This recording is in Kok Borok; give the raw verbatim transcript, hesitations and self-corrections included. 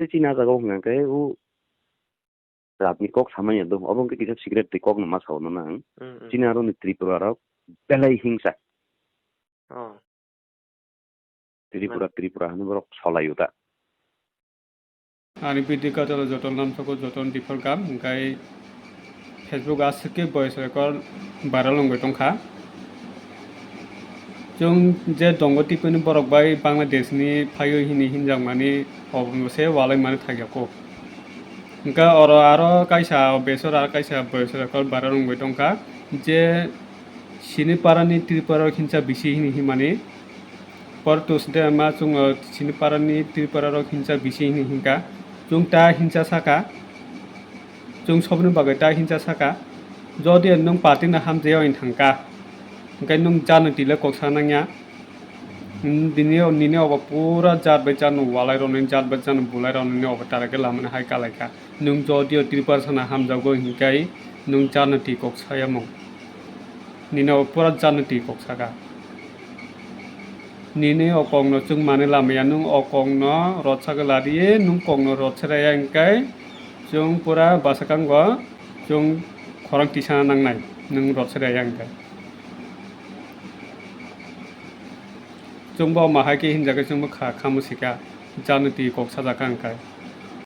Chini ah jaga o hwnka khe o jatni kok samani do, obo hwnkhe kisa secret twi kokno ma sao nang. Mm, mm. Chini aro ni Tripura rok belai hingsa. Oh. Tripura, Tripura hinwi borok solai o ta. Ani video katalo joto namsoko joto ni diphor gam, hwnkhe Facebook aswk khe voice record viral wngwi tongkha. Chwng je dongo tipini borok bai Bangladesh ni phaiwi hini hinjakmani obo se walai mani thakya kok. Hwnkhe oro aro kaisa besor aro kaisa voice record viral wngwi tongkha je sini parani Tripura rok hinsa bisi hini himani. Portus de ma chwng sini parani Tripura rok hinsa bisi hini hinka. Chwng ta hinsa saka. Chwng sobni bagwi ta hinsa saka. Jodi nwng party no hamjaya wng thangka, hwnkhe nwng jano tile koksa nangya. Nini, nini obo pura jat bai jat no walai rwnani, jat bai jat no bulai rwnani obo tara khe lamani hai kalaikha. Nwng jodio Tripura sana hamjago hinkai nwng jano twi kok sayamung. Nini obo pura jano twi kok saka. Nini o kokno chwng mani lamaya, nwng o kokno rot sagwi ladiye, nwng kokno rot seraya hinkai chwng pura bwswkango chwng khorang tisana nangnai, nwng rot seraya hinkai. Chwngbo ma hai khe hinjagwi chwngbo kha, kha mwsika, jano twi kok sajak kha hinkai.